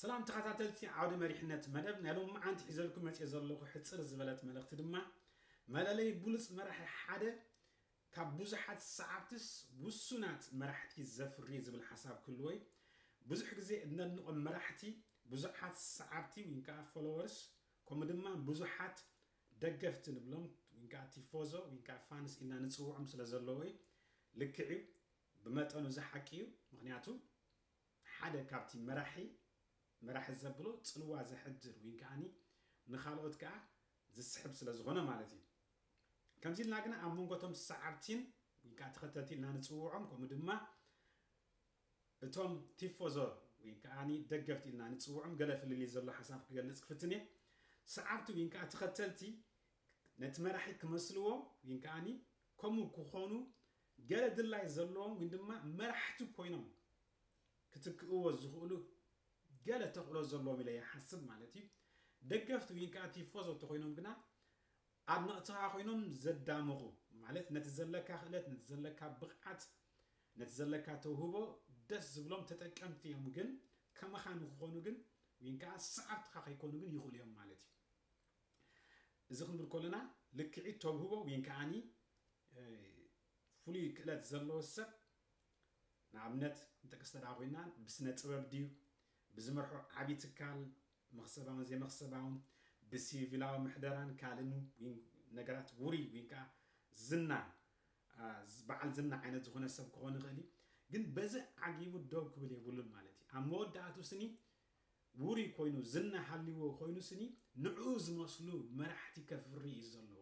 ሰላም ተኸታተልቲ ዓውዲ መሪሕነት መደብ፣ ናይ ሎሚ መዓንቲ ሒዘልኩም መፅየ ዘለኹ ሕፅር ዝበለት መልእኽቲ ድማ፣ መለለይ ብሉፅ መራሒ ሓደ ካብ ብዙሓት ሰዓብትስ ውሱናት መራሕቲ ዘፍሪ ዝብል ሓሳብ ክህልዎ እዩ። ብዙሕ ግዜ እነድንቖም መራሕቲ ብዙሓት ሰዓብቲ ወይ ከዓ ፎሎወርስ፣ ከምኡ ድማ ብዙሓት ደገፍቲ ንብሎም ወይ ከዓ ቲፎዞ ወይ ከዓ ፋንስ ኢልና ንፅውዖም ስለ ዘለዎ እዩ። ልክዕ እዩ፣ ብመጠኑ ዝሓቂ እዩ። ምክንያቱ ሓደ ካብቲ መራሒ መራሒ ዘብሎ ፅልዋ ዘሕድር ወይ ከዓኒ ንኻልኦት ከዓ ዝስሕብ ስለ ዝኾነ ማለት እዩ። ከምዚ ኢልና ግና ኣብ መንጎቶም ሰዓብቲን ወይ ከዓ ተኸተልቲ ኢልና ንፅውዖም፣ ከምኡ ድማ እቶም ቲፎዞ ወይ ከዓኒ ደገፍቲ ኢልና ንፅውዖም ገለ ፍልልይ ዘሎ ሓሳብ ክገልፅ ክፍትን እየ። ሰዓብቲ ወይ ከዓ ተኸተልቲ ነቲ መራሒ ክመስልዎ ወይ ከዓኒ ከምኡ ክኾኑ ገለ ድላይ ዘለዎም ወይ ድማ መራሕቲ ኮይኖም ክትክእዎ ዝኽእሉ ገለ ተኽእሎ ዘለዎም ኢለ ይሓስብ ማለት እዩ። ደገፍቲ ወይ ከዓ ቲፎዞ እንተኾይኖም ግና ኣድነቕትኻ ኮይኖም ዘዳምቑ፣ ማለት ነቲ ዘለካ ክእለት፣ ነቲ ዘለካ ብቕዓት፣ ነቲ ዘለካ ተውህቦ ደስ ዝብሎም ተጠቀምቲ እዮም። ግን ከማኻ ንክኾኑ ግን ወይ ከዓ ሰዓብትኻ ከይኮኑ ግን ይኽእሉ እዮም ማለት እዩ። እዚ ክንብል ከለና ልክዒት ተውህቦ ወይ ከዓኒ ፍሉይ ክእለት ዘለዎ ሰብ፣ ንኣብነት ንጠቅስ ተደኣ ኮይና ብስነ ጥበብ ድዩ፣ ብዝመርሖ ዓብዪ ትካል መኽሰባውን ዘይመኽሰባውን፣ ብሲቪላዊ ምሕደራን ካልእን ወይ ነገራት ውሩይ ወይ ከዓ ዝና፣ አ፣ ዝ-፣ በዓል ዝና ዓይነት ዝኾነ ሰብ ክኾን ይኽእል እዩ። ግን በዚ ዓጊቡ ደው ክብል የብሉን ማለት እዩ። ኣብ መወዳእቱ ስኒ ውሩይ ኮይኑ፣ ዝና ሃልይዎ ኮይኑ ስኒ ንዕኡ ዝመስሉ መራሕቲ ከፍሪ እዩ ዘለዎ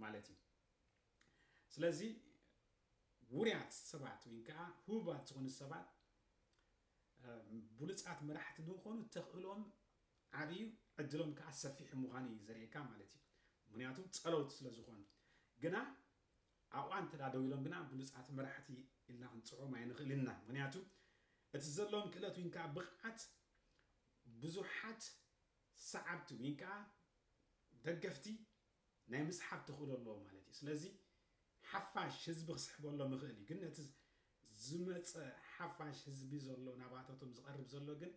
ማለት እዩ። ስለዚ ውሩያት ሰባት ወይ ከዓ ህቡባት ዝኾኑ ሰባት፣ እ፣ ብሉፃት መራሕቲ ንክኾኑ ተኽእሎም ዓብዩ ዕድሎም ከዓ ሰፊሕ ምዃኑ እዩ ዘርእየካ ማለት እዩ። ምክንያቱ ፀለውቲ ስለ ዝኾኑ። ግና ኣብኣ እንተ ደኣ ደው ኢሎም ግና ብሉፃት መራሕቲ ኢልና ክንፅውዖም ኣይንኽእልን ኢና። ምክንያቱ እቲ ዘለዎም ክእለት ወይ ከዓ ብቕዓት ብዙሓት ሰዓብቲ ወይ ከዓ ደገፍቲ ናይ ምስሓብ ተኽእሎ ኣለዎ ማለት እዩ። ስለዚ ሓፋሽ ህዝቢ ክስሕበሎም ይኽእል እዩ። ግን ነቲ ዝመፀ ሓፋሽ ህዝቢ ዘሎ ናባታቶም ዝቐርብ ዘሎ ግን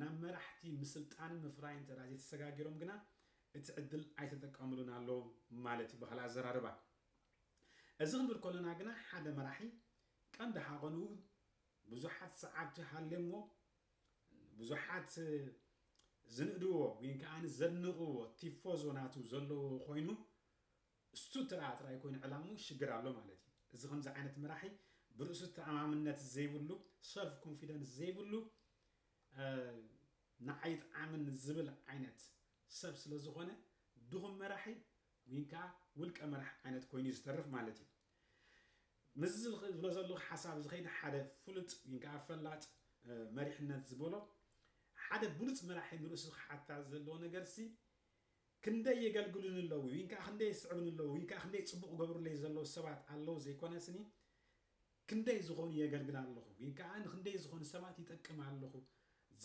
ናብ መራሕቲ ምስልጣንን ምፍራይን እንተ ደኣ ዘይተሰጋጊሮም ግና እቲ ዕድል ኣይተጠቀምሉን ኣለዉ ማለት እዩ ብኻልእ ኣዘራርባ። እዚ ክንብል ከለና ግና ሓደ መራሒ ቀንዲ ሃቐንኡ ብዙሓት ሰዓብቲ ሃልየሞ፣ ብዙሓት ዝንእድዎ ወይ ከኣ ዘድንቕዎ ቲፎዞ ናቱ ዘለዎ ኮይኑ፣ እሱ ጥራ ጥራይ ኮይኑ ዕላምኡ ሽግር ኣሎ ማለት እዩ። እዚ ከምዚ ዓይነት መራሒ ብርእሱ ተኣማምነት ዘይብሉ፣ ሰልፍ ኮንፊደንስ ዘይብሉ፣ እ፣ ንዓይ ይጥዓምን ዝብል ዓይነት ሰብ ስለ ዝኾነ፣ ድኹም መራሒ ወይ ከኣ ውልቀ መራሕ ዓይነት ኮይኑ እዩ ዝተርፍ ማለት እዩ። ምስዚ ዝኽ-፣ ዝብሎ ዘለኹ ሓሳብ ዝኸይድ ሓደ ፍሉጥ ወይ ከኣ ፈላጥ፣ እ፣ መሪሕነት ዝበሎ ሓደ ብሉጽ መራሒ ንርእሱ ክሓታ ዘለዎ ነገርሲ ክንደይ የገልግሉኒ ኣለዉ ወይ ከኣ ክንደይ ይስዕቡኒ ኣለዉ ወይ ከኣ ክንደይ ጽቡቕ ይገብሩለይ ዘለዉ ሰባት ኣለዉ ዘይኮነስኒ ክንደይ ዝኾኑ የገልግል ኣለኹ ወይ ከኣ ንክንደይ ዝኾኑ ሰባት ይጠቅም ኣለኹ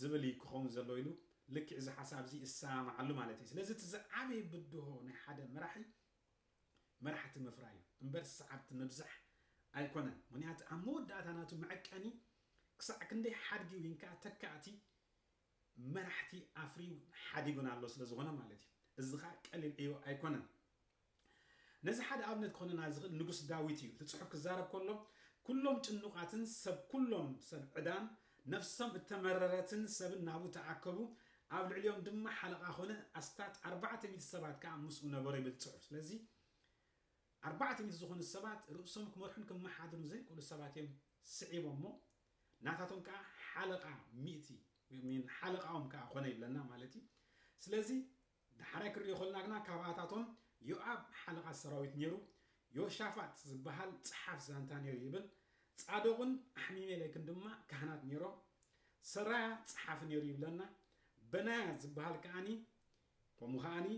ዝብል እዩ ክኸውን ዘሎ ኢሉ ልክዕ እዚ ሓሳብ እዚ ይሰማማዓሉ ማለት እዩ። ስለዚ እቲ ዝዓበየ ብድሆ ናይ ሓደ መራሒ መራሕቲ ምፍራይ እዩ እምበር ሰዓብቲ ምብዛሕ ኣይኮነን። ምክንያቱ ኣብ መወዳእታ ናቱ መዐቀኒ ክሳዕ ክንደይ ሓድጊ ወይ ከኣ ተካእቲ መራሕቲ ኣፍርዩ ሓዲጉን ኣሎ ስለ ዝኾነ ማለት እዩ። እዚ ኸኣ ቀሊል ዕዮ ኣይኮነን። ነዚ ሓደ ኣብነት ክኾነና ዝኽእል ንጉስ ዳዊት እዩ። እቲ ጽሑፍ ክዛረብ ከሎ፣ "ኩሎም ጭኑቓትን ሰብ፣ ኩሎም ሰብ ዕዳን ነፍሶም እተመረረትን ሰብን ናብኡ ተኣከቡ፣ ኣብ ልዕሊኦም ድማ ሓለቓ ኾነ፣ ኣስታት ኣርባዕተ ሚእቲ ሰባት ከኣ ምስኡ ነበሩ" ይብል ጽሑፍ። ስለዚ ኣርባዕተ ሚእቲ ዝኾኑ ሰባት ርእሶም ክመርሑን ክመሓድሩን ዘይክእሉ ሰባት እዮም ስዒቦሞ፣ ናታቶም ከኣ ሓለቓ ሚእቲ፣ ሓለቓኦም ከኣ ኾነ ይብለና ማለት እዩ። ስለዚ ዳሕራይ ክንሪኦ ከለና ግና፣ ካብኣታቶም ዮኣብ ሓለቓ ሰራዊት ነይሩ፣ ዮሻፋጥ ዝበሃል ጸሓፍ ዛንታ ነይሩ ይብል፣ ጻዶቕን ኣሕሚሜሌክን ድማ ካህናት ነይሮም፣ ሰራያ ጸሓፊ ነይሩ ይብለና፣ በናያ ዝበሃል ከኣኒ፣ ከምኡ ከኣኒ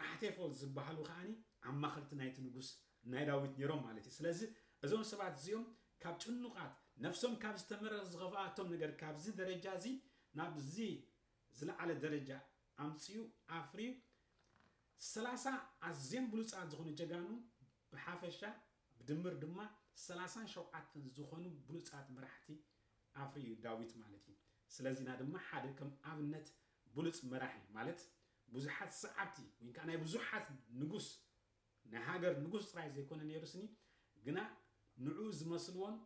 ኣሕቴፎል ዝበሃሉ ከኣኒ ኣማኸርቲ ናይቲ ንጉስ ናይ ዳዊት ነይሮም ማለት እዩ። ስለዚ እዞም ሰባት እዚኦም ካብ ጭኑቓት፣ ነፍሶም ካብ ዝተመረረ ዝኸፍኣቶም ነገር ካብዚ ደረጃ እዚ ናብዚ ዝለዓለ ደረጃ ኣምጺኡ ኣፍርዩ ሰላሳ ኣዝዮም ብሉጻት ዝኾኑ ጀጋኑ ብሓፈሻ ብድምር ድማ ሰላሳን ሸውዓተን ዝኾኑ ብሉጻት መራሕቲ ኣፍርዩ ዳዊት ማለት እዩ። ስለዚና ድማ ሓደ ከም ኣብነት ብሉፅ መራሒ ማለት ብዙሓት ሰዓብቲ ወይ ከዓ ናይ ብዙሓት ንጉስ ናይ ሃገር ንጉስ ጥራይ ዘይኮነ ነይሩ ስኒ ግና ንዑ ዝመስልዎን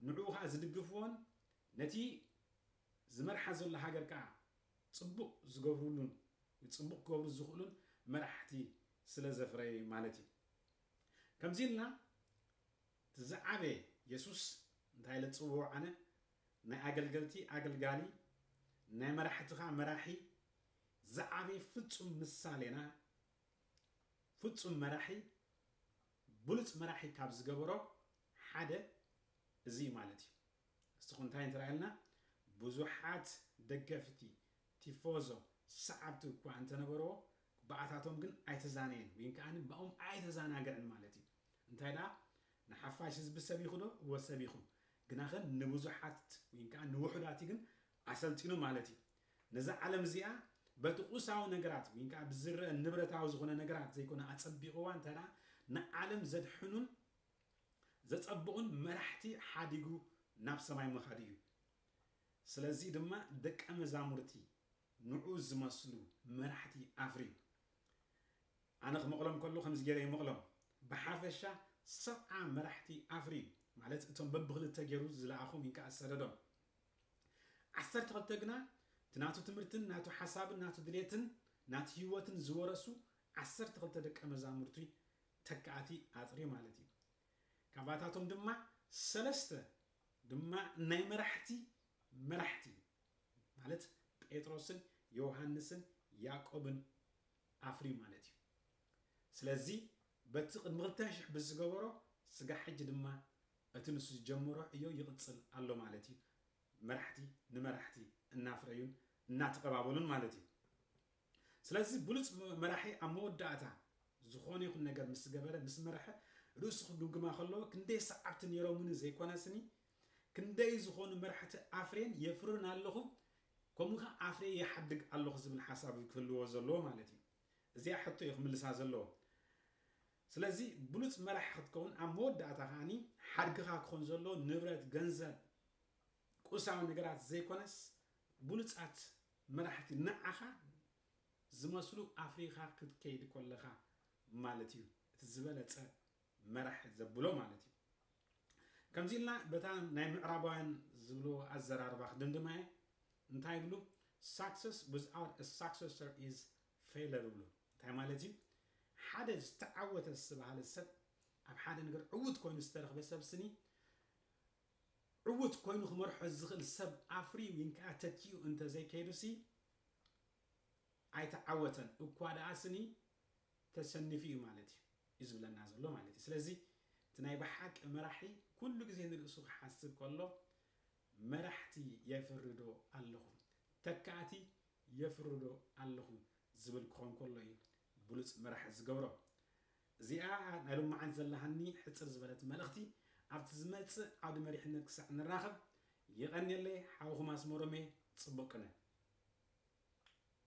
ንዑ ከዓ ዝድግፍዎን ነቲ ዝመርሓ ዘሎ ሃገር ከዓ ፅቡቕ ዝገብሩሉን ፅቡቕ ክገብሩ ዝኽእሉን መራሕቲ ስለ ዘፍረየ ማለት እዩ። ከምዚ ኢልና እቲ ዝዓበየ የሱስ እንታይ ኢለ ዝፅውዖ ኣነ ናይ ኣገልገልቲ ኣገልጋሊ ናይ መራሕትኻ መራሒ ዝዓበየ ፍፁም ምሳሌና ፍፁም መራሒ ብሉፅ መራሒ ካብ ዝገበሮ ሓደ እዚ እዩ ማለት እዩ። እስኹ እንታይ እንትረኣየልና ብዙሓት ደገፍቲ ቲፎዞ ሰዓብቲ እኳ እንተነበርዎ ብኣታቶም ግን ኣይተዛነየን ወይ ከዓ ብኦም ኣይተዛናግዕን ማለት እዩ። እንታይ ደኣ ንሓፋሽ ህዝቢ ሰብ ይኹዶ እወ ሰብ ይኹ ግናኸ ንብዙሓት ወይ ከዓ ንውሑዳት ግን ኣሰልጢኑ ማለት እዩ። ነዛ ዓለም እዚኣ በቲ ቁሳዊ ነገራት ወይ ከዓ ብዝረአ ንብረታዊ ዝኾነ ነገራት ዘይኮነ ኣፀቢቕዋ እንታይ ደኣ ንዓለም ዘድሕኑን ዘፀብቑን መራሕቲ ሓዲጉ ናብ ሰማይ ምኻድ እዩ። ስለዚ ድማ ደቀ መዛሙርቲ ንዑ ዝመስሉ መራሕቲ ኣፍርዩ። ኣነ ክመቕሎም ከሎ ከምዚ ገይረ ይመቕሎም። ብሓፈሻ ሰብዓ መራሕቲ ኣፍርዩ ማለት እቶም በብክልተ ገይሩ ዝለኣኹም ይንከዓ ዝሰደዶም። ዓሰርተ ክልተ ግና እቲ ናቱ ትምህርትን ናቱ ሓሳብን ናቱ ድሌትን ናቱ ህይወትን ዝወረሱ ዓሰርተ ክልተ ደቀ መዛሙርቲ ተካኣቲ ኣጥርዩ ማለት እዩ። ካባታቶም ድማ ሰለስተ ድማ ናይ መራሕቲ መራሕቲ ማለት ጴጥሮስን ዮሃንስን ያዕቆብን ኣፍርዩ ማለት እዩ። ስለዚ በቲ ቅድሚ ክልተ ሽሕ ብዝገበሮ ስጋ ሕጂ ድማ እቲ ንሱ ዝጀመሮ ዕዮ ይቕፅል ኣሎ ማለት እዩ። መራሕቲ ንመራሕቲ እናፍረዩን እናተቐባበሉን ማለት እዩ። ስለዚ ብሉፅ መራሒ ኣብ መወዳእታ ዝኾነ ይኹን ነገር ምስ ገበረ ምስ መረሐ ርእሱ ክግምግማ ከለዎ ክንደይ ሰዓብቲ ነይሮምኒ ዘይኮነስኒ ክንደይ ዝኾኑ መራሕቲ ኣፍሬን የፍርን ኣለኹ ከምኡ ከዓ ኣፍሬ ይሓድግ ኣለኹ ዝብል ሓሳብ ክህልዎ ዘለዎ ማለት እዩ። እዚኣ ሕቶ እዩ ክምልሳ ዘለዎ። ስለዚ ብሉፅ መራሒ ክትከውን ኣብ መወዳእታ ከዓኒ ሓድግኻ ክኾን ዘለዎ ንብረት ገንዘብ ቁሳዊ ነገራት ዘይኮነስ ብሉፃት መራሕቲ ንዓኻ ዝመስሉ ኣፍሪኻ ክትከይድ ኮለኻ ማለት እዩ እቲ ዝበለፀ መራሕ ዘብሎ ማለት እዩ። ከምዚ ኢልና በታ ናይ ምዕራባውያን ዝብልዎ ኣዘራርባ ክድምድማ እየ። እንታይ ይብሉ? Success without a successor is failure ይብሉ። እንታይ ማለት እዩ? ሓደ ዝተዓወተ ዝተባሃለ ሰብ ኣብ ሓደ ነገር ዕዉት ኮይኑ ዝተረኽበ ሰብ ስኒ ዕዉት ኮይኑ ክመርሖ ዝኽእል ሰብ ኣፍርዩ ወይ ከዓ ተኪኡ እንተዘይከይዱሲ ኣይተዓወተን እኳ ደኣ ስኒ ተሰኒፉ እዩ ማለት እዩ እዩ ዝብለና ዘሎ ማለት እዩ። ስለዚ እቲ ናይ ብሓቂ መራሒ ኩሉ ግዜ ንርእሱ ክሓስብ ከሎ መራሕቲ የፍርዶ ኣለኹ ተካእቲ የፍርዶ ኣለኹ ዝብል ክኾን ከሎ እዩ ብሉፅ መራሒ ዝገብሮ። እዚኣ ናይ ሎማዓንቲ ዘለሃኒ ሕፅር ዝበለት መልእኽቲ ኣብቲ ዝመፅእ ዓውዲ መሪሕነት ክሳዕ ንራኸብ የቐንየለይ ሓውኹም ኣስመሮም እየ። ፅቡቅ ቅነ።